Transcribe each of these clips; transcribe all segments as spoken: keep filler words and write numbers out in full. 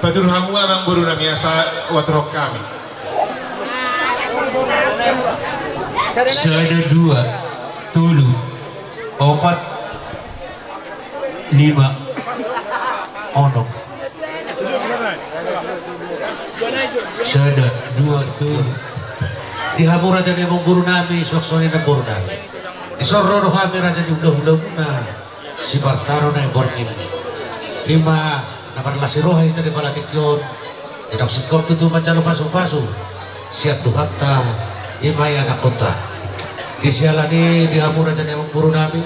Paturhu hamu amang boru nami asa uaturhon hami. Sada, dua, tolu, opat, lima, onom. Sada, dua, tolu. Di hamu raja ni amang boru nami, suang songon i nang boru nami. Dison ro do hami raja ni hula-hulamuna, si Partano na i borngin. Ima na marlas ni roha hita di pala tingki on. Didok singkop tutu manjalo pasu-pasu sian Tuhanta, ima i anakkonta. Di siala ni i di hamu raja ni amang boru nami,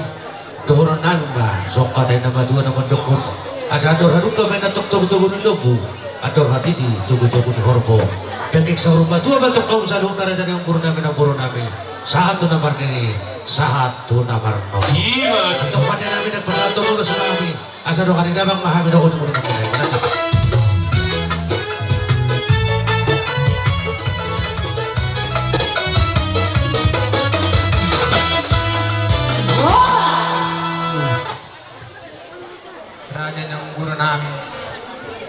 dohonon nami ma songon hata ni na matua na mandokkon: Asa andor halumpang ma inna tong togu-togu ni lombu, andor hatiti togu-togu ni horbo. Penggeng saur matua ma tong hamu saluhutna raja ni amang boru nami, nang boru nami. Sahat tu na marnini, sahat tu na marnono. Ima tutu. Antong pande nami na pasahathon ulos nami. Asa dongan ni damang ma hami dohot uning-uningan. Raja ni amang boru nami,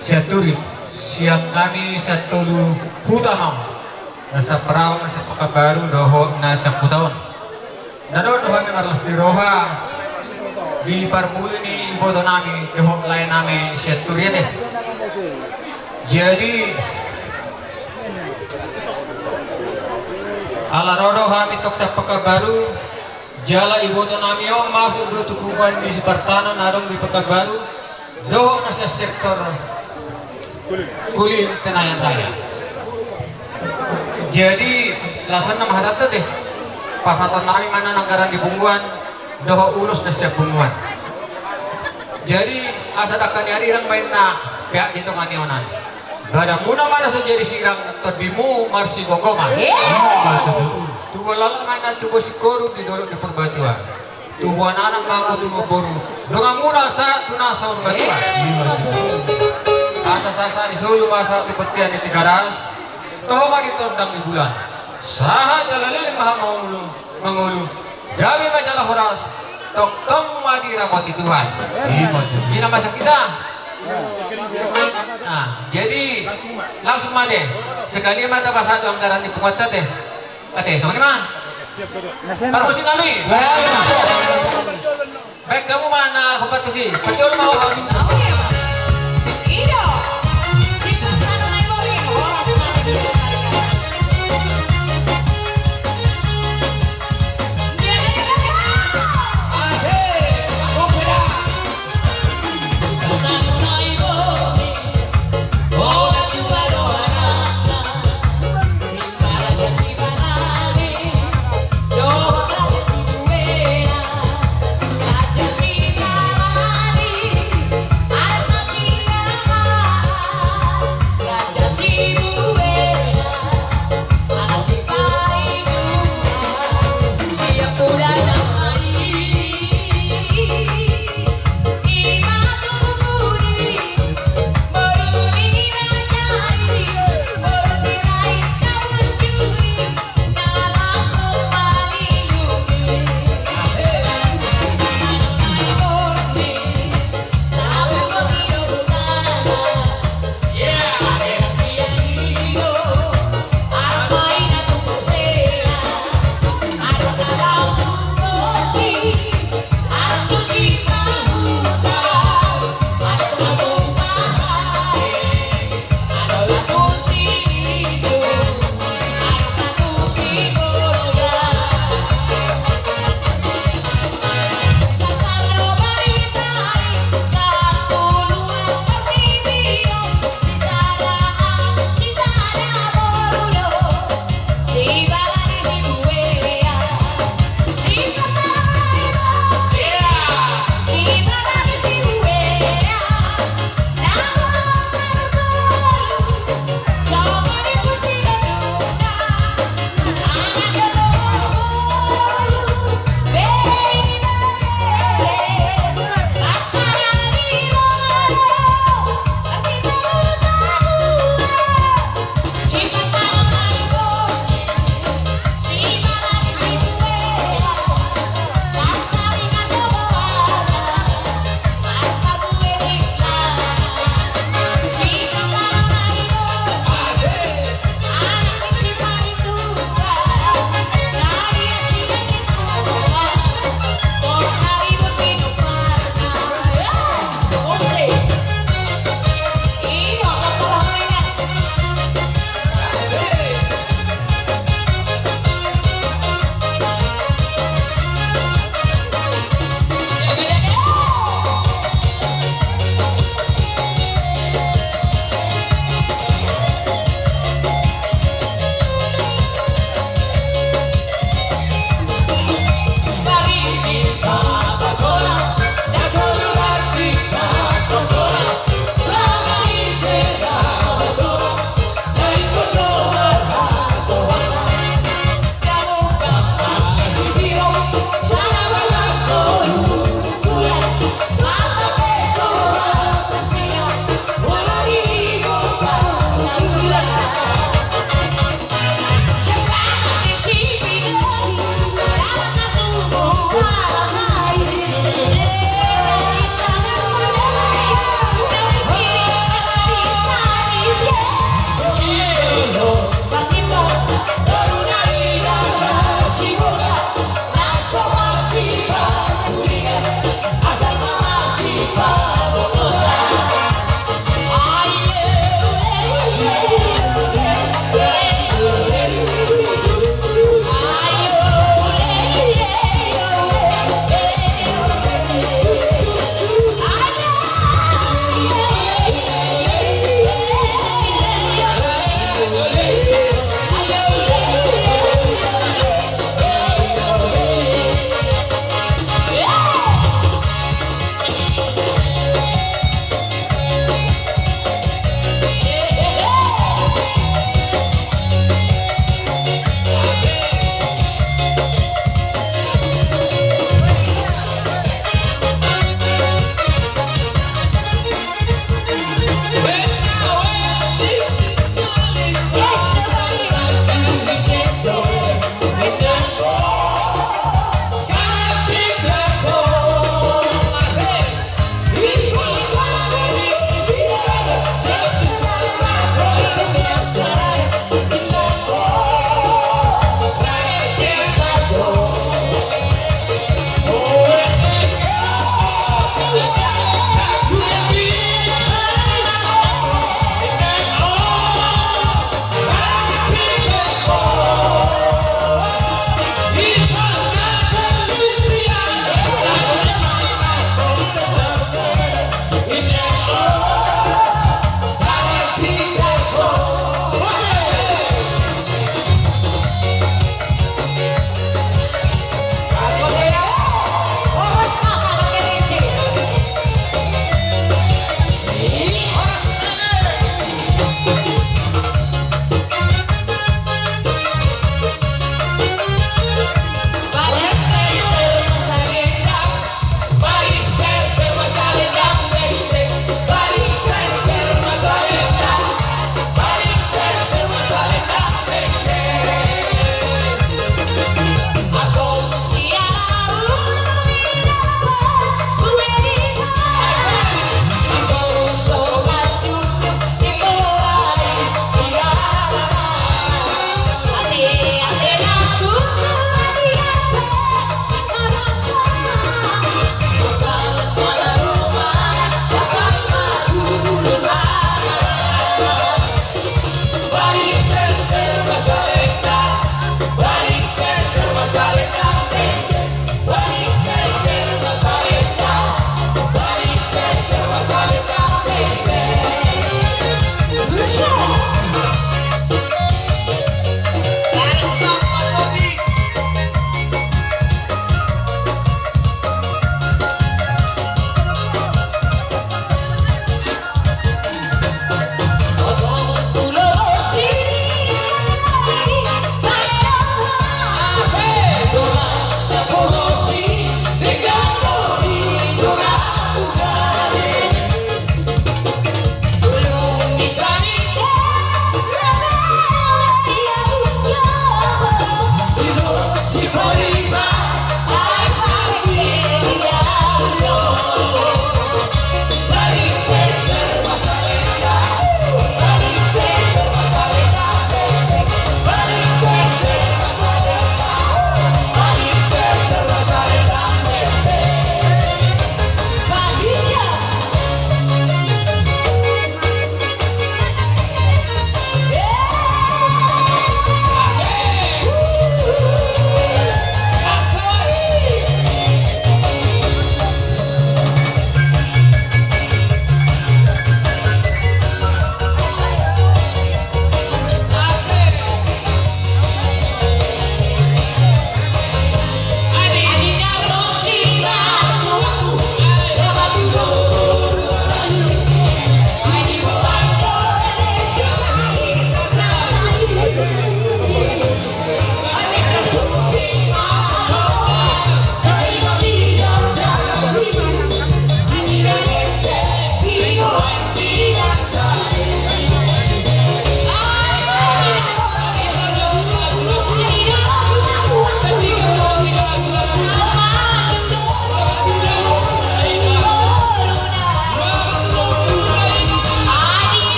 Sianturi, sian hami Siantolu Huta ma, na saparau, na saPekanbaru dohot na sahuta on. Na adong do hami marlas ni roha di parmuli ni iboto nami dohot lae nami Sianturi ate. Jadi ala ro do hami tong saPekanbaru, jala iboto nami on masuk do tu punguan ni si Partano na adong di Pekanbaru dohot na sian sektor Kulim Tenayan Raya. Jadi laos on nama hatanta ate, pasahaton nami ma na anggaran ni punguan dohot ulos na sian punguan. Jadi asa dangka ni arirang ma inna peak di tonga ni onan. Badanmuna ma na so jadi sirang, tondimu marsigomgoman. Tubuan laklak ma inna tubuan singkoru di dolok ni Purbatua. Tubuan anak ma hamu tubuan boru, donganmuna sahat tu na saur matua. Asa sahat-sahat ni solu ma sahat tu bontean ni Tigaras, toho ma di tondang ni bulan. Sahat jala leleng ma hamu mangolu, mangolu. Gabe ma jala horas, tongtong ma diramoti Tuhan. Ima tutu. Ina masa kita. Nah, jadi langsung ma ate. Sekalian ma tapasahat tu anggaran ni punguanta ate. Ate, songon i ma. Parmusik nami. Baen hamu ma na hombar tusi. Pajolo ma ho.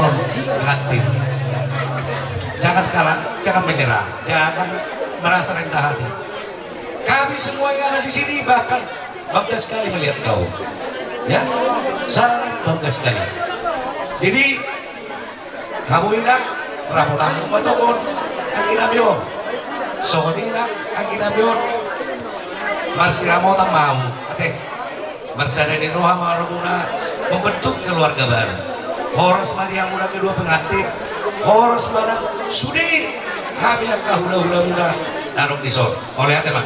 Pengantin. Jangan kalah, jangan menyerah, jangan merasa rendah hati. Kami semua yang ada di sini bahkan bangga sekali melihat kau. Ya, sangat bangga sekali. Jadi, hamu inang, rapotanmu ma tongon anggi nami on. Songon i nang anggi nami on. Marsiramot ma hamu, ate. Marsada ni roha ma hamuna membentuk keluarga baru. Horas ma di hamuna kedua pengantin. Horas ma nang sude hami angka hula-hulamuna na adong dison. Mauliate ma.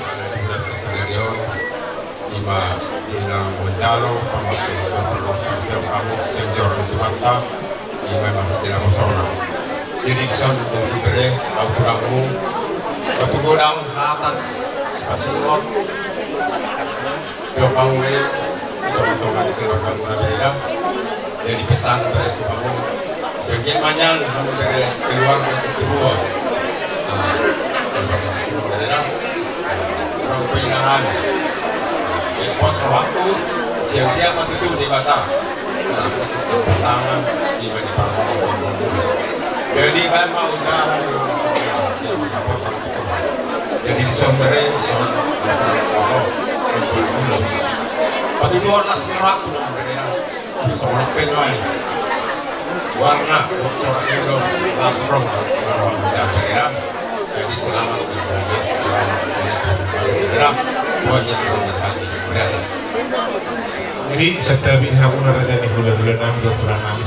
Ima di na manjalo pamasuk-masuk pamasuk hamu sian joro ni Tuhanta. Ima ima di na mosona. Jadi dison bere au tulangmu. Batu godang atas sipasingot. Jopang me, tonga-tonga di keluarga muna bere da. Jadi pesan bere tu hamu. Sian dia manyan hamu bere keluarga Siturua. Nah, keluarga Siturua bere da. Orang peinahan. Jadi pos waktu sian dia matutu di bata. Nah, tangan di bata. Jadi baen ma ucapan. Jadi dison bere, dison bere. Ulos. Patuduhon las ni rohangku nang bere na. Dison bere na. Warna bocor ulos las roha. Bere na. Jadi selamat bertugas, selamat bertugas. Bere na. Tuhan Yesus memberkati. Bere na. Jadi santabi ni hamuna raja ni hula-hula nami dohot tulang nami.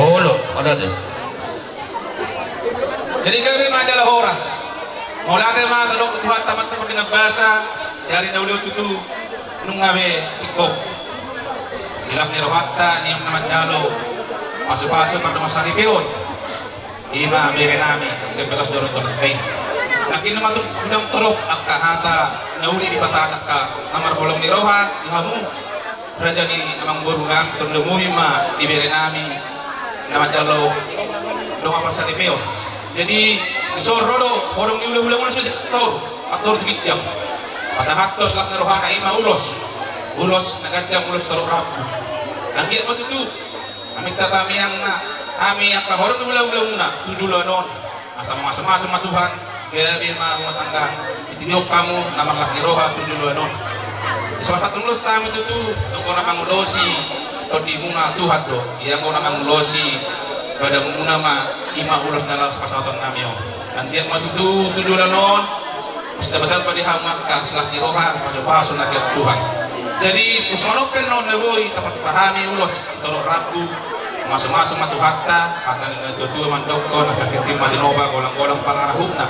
Olo, olo deh. Jadi gabe ma jala horas. Mauliate ma tadok tu Tuhanta, Amanta pardenggan basa, di ari na uli on tutu nunga be singkop. Di las ni rohanta, naeng ma manjalo pasupasu pardongansaripeon. Ima bere nami, sian bagas dohot Tuhanta i. Nangkin ma tung unang torop angka hata na uli dipasahat angka na marholong ni roha di hamu. Raja ni amangboru nami, tondimuna ma ibebere nami na manjalo dongan parsaripeon. Jadi dison ro do horong ni hulahula muna, so sitaur, atur tu ginjang. Pasahathon las ni rohana, ima ulos. Ulos na ganjang, ulos torop rambu. Anggiat ma tutu maminta tangiangna hami angka horong ni hulahula muna tu joloan on. Asa mamasumasu ma Tuhan gabe ma rumah tangga, ditiop hamu na marlas ni roha tu joloan on. Dipasahat ulos hami tutu, anggo na mangulosi tondimuna Tuhan do, ia anggo na mangulosi badanmuna ma, ima ulos na laos pasahaton nami on. Anggiat ma tutu tu joloan on, asa tamba-tamba di hamu angka las ni roha, pasupasu na sian Tuhan. Jadi songon on pe annon na boi tapartupa hami ulos torop rambu. Mamasumasu ma Tuhanta, hata ni natuatua mandokkon, asa tintin ma Tinoba, golanggolang pangarahutna.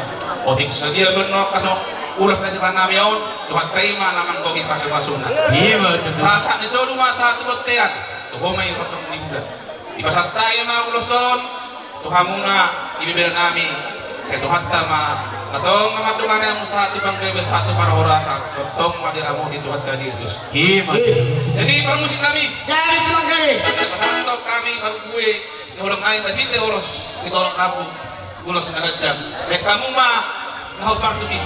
Otik sadia pe annon angka so ulos na sipasahat nami on, Tuhanta i ma na manggohi pasupasuna. Ima tutu. Sahat ni solu ma sahat tu bontean, tu ho ma i rondang ni bulan. Dipasahat hami ma ulos on tu hamuna ibebere nami. Sai Tuhanta ma na tong na mandongani hamu sahat tu panggabean, sahat tu parhorasan, tongtong ma diramoti Tuhanta Jesus. Ima. Jadi parmusik nami, gabe tulang gabe. Pasahathon hami parbue ni holong nami marhite ulos sitorop rambu, ulos na ganjang. Bahen hamu ma na hombar tusi.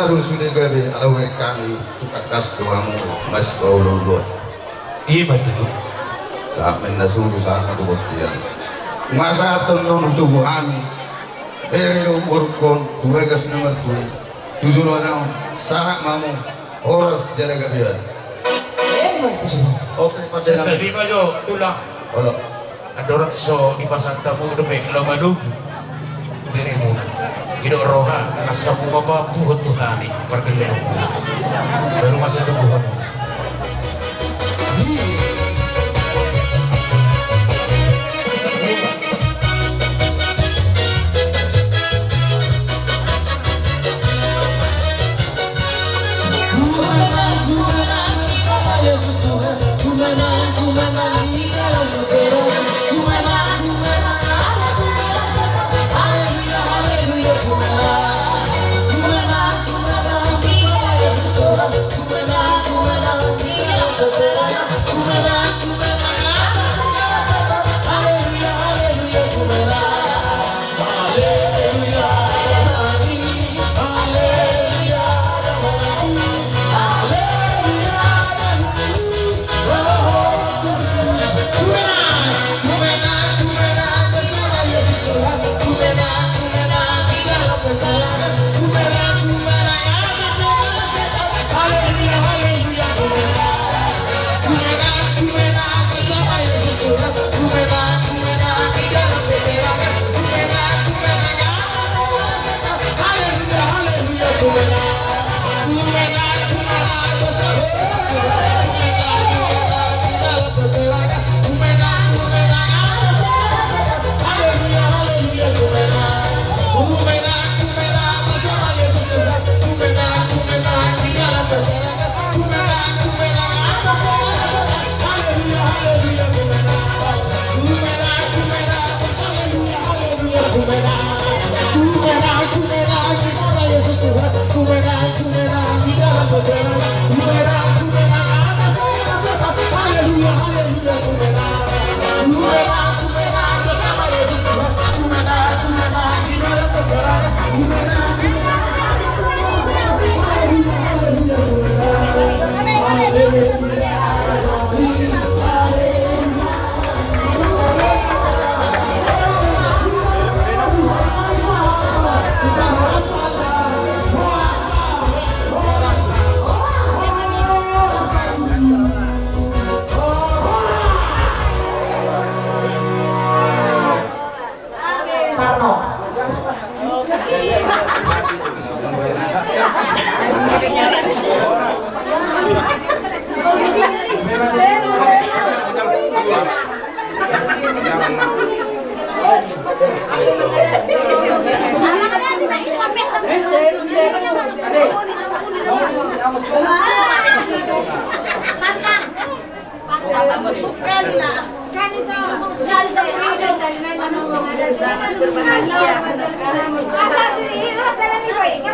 Sude gabe, ala uek hami tu tangkas tu hamu, Mas Paulu Luat. Ima tutu. Sahat ma na solu, sahat ma tu bontean. Nga sahat on non tubu hami. Bere do umurkon tu bagas na martua. Tu joloan on, sahat ma hamu. Horas jala gabe. Ima tutu. Oke, pada. Sesa lima jo, tulang. Halo. Andorang so dipasahat hamu dope, laho manogu beremuna. Didok roha, las hamu ma papuhon tu hami pargellenmuna. Baru masa tunggu hamu.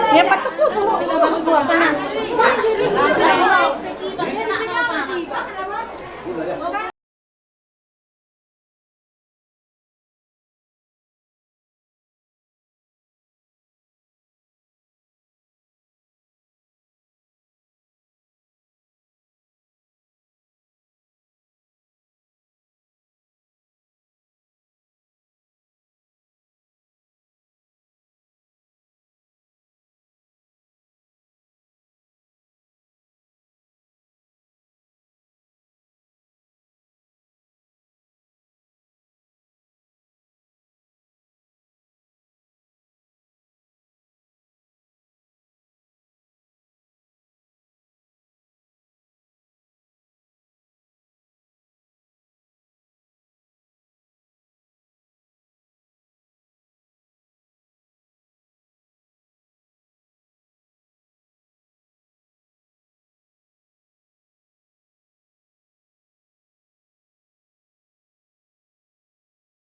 Ya, patuk tuh, suruh kita bangun keluar panas.